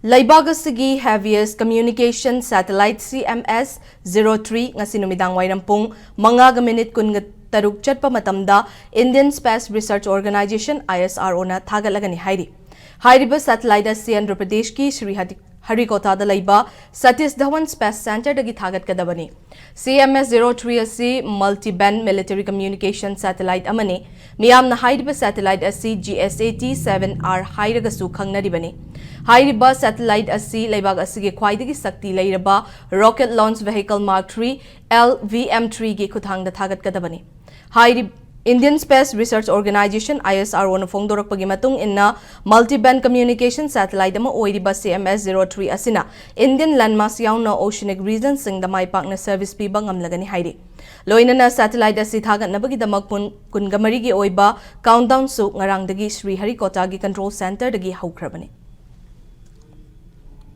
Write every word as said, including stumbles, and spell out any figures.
ꯂꯩꯕꯥꯛ ꯑꯁꯤꯒꯤ heaviest communication satellite C M S zero three ꯉꯁꯤ ꯅꯨꯃꯤꯗꯥꯡ ꯋꯥꯏꯔꯝ ꯄꯨꯡ ꯃꯉꯥꯒ ꯃꯤꯅꯤꯠ ꯀꯨꯟꯒ ꯇꯔꯨꯛ ꯆꯠꯄ ꯃꯇꯝꯗ Indian Space Research Organization, I S R O ꯅ ꯊꯥꯒꯠꯂꯒꯅꯤ ꯍꯥꯏꯔꯤ꯫ ꯍꯥꯏꯔꯤꯕ satellite ꯑꯁꯤ ꯑꯟꯙ꯭ꯔ ꯄ꯭ꯔꯗꯦꯁꯀꯤ ꯁ꯭ꯔꯤ ꯍꯔꯤ-, ꯍꯔꯤꯀꯣꯇꯥꯗ ꯂꯩꯕ ꯁꯇꯤꯁ ꯙꯋꯟ Space Centre ꯗꯒꯤ ꯊꯥꯒꯠꯀꯗꯕꯅꯤ꯫ C M S zero three ꯑꯁꯤ multi-band military communication satellite ꯑꯃꯅꯤ꯫ ꯃꯤꯌꯥꯝꯅ ꯍꯥꯏꯔꯤꯕ satellite ꯑꯁꯤ G S A T seven R ꯍꯥꯏꯔꯒꯁꯨ ꯈꯪꯅꯔꯤꯕꯅꯤ꯫ ꯍꯥꯏꯔꯤꯕ satellite ꯑꯁꯤ ꯂꯩꯕꯥꯛ ꯑꯁꯤꯒꯤ ꯈ꯭ꯋꯥꯏꯗꯒꯤ ꯁꯛꯇꯤ ꯂꯩꯔꯕ Rocket Launch Vehicle Mark three, L V M three ꯒꯤ ꯈꯨꯠꯊꯥꯡꯗ ꯊꯥꯒꯠꯀꯗꯕꯅꯤ꯫ ꯍꯥꯏꯔꯤꯕ Indian Space Research Organization, I S R O ꯅ ꯐꯣꯡꯗꯣꯔꯛꯄꯒꯤ ꯃꯇꯨꯡ ꯏꯟꯅ, multi-band communication satellite ꯑꯃ ꯑꯣꯏꯔꯤꯕ C M S zero three ꯑꯁꯤꯅ Indian landmass ꯌꯥꯎꯅ oceanic region ꯁꯤꯡꯗ ꯃꯥꯏ ꯄꯥꯛꯅ service ꯄꯤꯕ ꯉꯝꯂꯒꯅꯤ ꯍꯥꯏꯔꯤ꯫ ꯂꯣꯏꯅꯅ satellite ꯑꯁꯤ ꯊꯥꯒꯠꯅꯕꯒꯤꯗꯃꯛ ꯄꯨꯡ ꯀꯨꯟꯒ ꯃꯔꯤꯒꯤ ꯑꯣꯏꯕ countdown ꯁꯨ ꯉꯔꯥꯡꯗꯒꯤ ꯁ꯭ꯔꯤ ꯍꯔꯤꯀꯣꯇꯥꯒꯤ control centre ꯗꯒꯤ ꯍꯧꯈ꯭ꯔꯕꯅꯤ꯫